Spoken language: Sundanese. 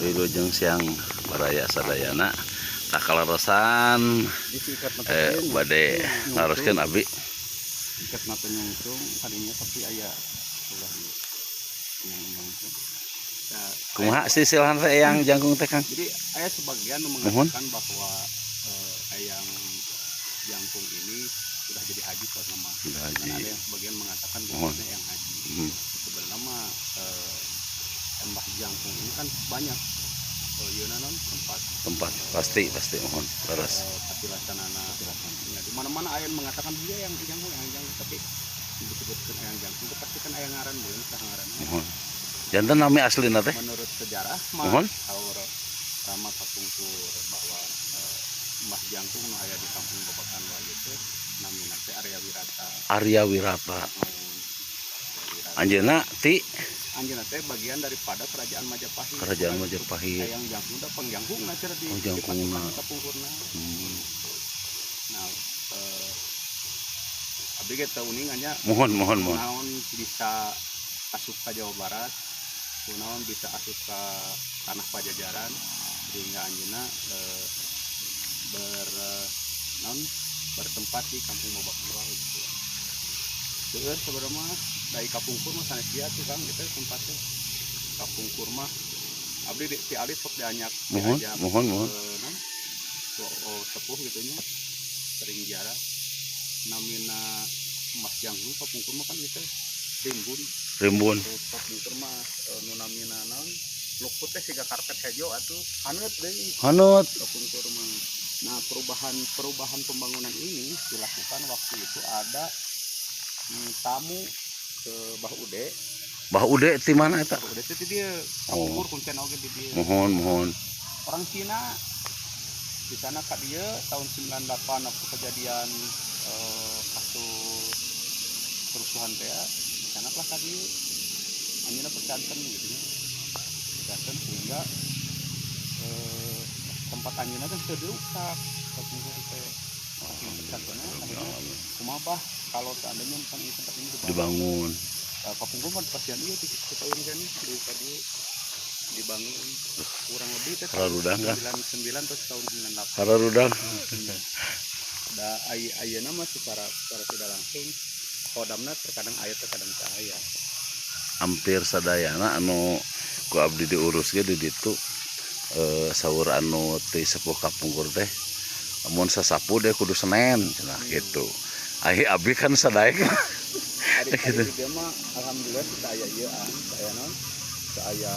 Wilujeng siang, baraya sadayana. Tah, kaleresan bade naroskeun abi. Ikat mata nyungcung tadinya, tapi aya ulah yang nyungcung. Nah, Kumaha silsilah teh Eyang Jangkung teh, Kang? Jadi aya sebagian yang Muhun. Mengatakan bahwa Eyang Jangkung ini sudah jadi haji nama. Sudah Dan haji. ada yang sebagian mengatakan Muhun. bahwa yang haji. Sebenarnya mah Mbah Jangkung ini kan banyak ieu naon, tempat. Tempat pasti pasti, muhun, leres. Patilasanana ya, di mana-mana aya yang mengatakan dia yang jangkung, yang jangkung, tapi disebutkan Eyang Jangkung itu pasti kan aya ngaran, bukan sah ngaran. Muhun. Janten nami aslina teh? Menurut sejarah mah Muhun. Saur Rama kapungkur bahwa Mbah Jangkung nu aya di kampung Babakan Wayu teh namina teh Arya Wirata. Arya Wirata. Arya Wirata. Anjeunna ti? Anjeunna teh bagian daripada Kerajaan Majapahit. Kerajaan Majapahit. Eyang Jangkung da pangjangkungna cenah di Oh, jangkungna. di kapungkurna. Nah, abdi ge teu uning nya. Muhun, muhun, muhun. Naon bisa asup ke Jawa Barat, kunaon bisa asup ke tanah Pajajaran sehingga anjeunna ber naon bertempat di kampung Babakan Wayu gitu. Seueur sebenarnya mah, dari kapungkur mah sanes ieu tuh, Kang, gitu tempatnya. Kapungkur mah abdi di alit sok dianyak Muhun, diajak, muhun, muhun. Naon, oh, sepuh gitu nya sering ziarah, namina Mbah Jangkung kapungkur mah kan gitu rimbun. Rimbun. Terus kapungkur mah nu namina naon, lukut teh siga karpet hejo atuh, haneut deui. Haneut. Kapungkur mah. Nah, perubahan perubahan pembangunan ini dilakukan waktu itu ada tamu ke Bah Ude. Bah Ude ti mana eta? Bah Ude itu dia Oh. kapungkur kuncen oge di dieu. Muhun, muhun. Orang Cina di sana ka dieu tahun 98 waktu kejadian kasus kerusuhan teh ya, di sana lah ka dieu anjeunna percanten gitu nya, percanten sehingga tempat anjeunna teh teu dirusak kapungkur teh. Saking percantenna akhirnya kumaha, Bah, kalau seandainya misalnya ini tempat ini dibangun? Dibangun. Kapungkur mah pasian ieu di payun kan di tadi dibangun kurang lebih teh tahun Hararudang kan? 99 terus tahun 98. Hararudang. Da ayeuna mah secara secara tidak langsung khodamna terkadang aya, terkadang teu aya. Hampir sadayana anu ku abdi diurus ge di ditu, saur anu ti sepuh kapungkur teh mun sasapu deh kudu Senen cenah gitu. Ai abdi kan sadaek. Ari Gitu. ari di dieu mah alhamdulillah sih teu aya ieu an, teu aya naon, teu aya.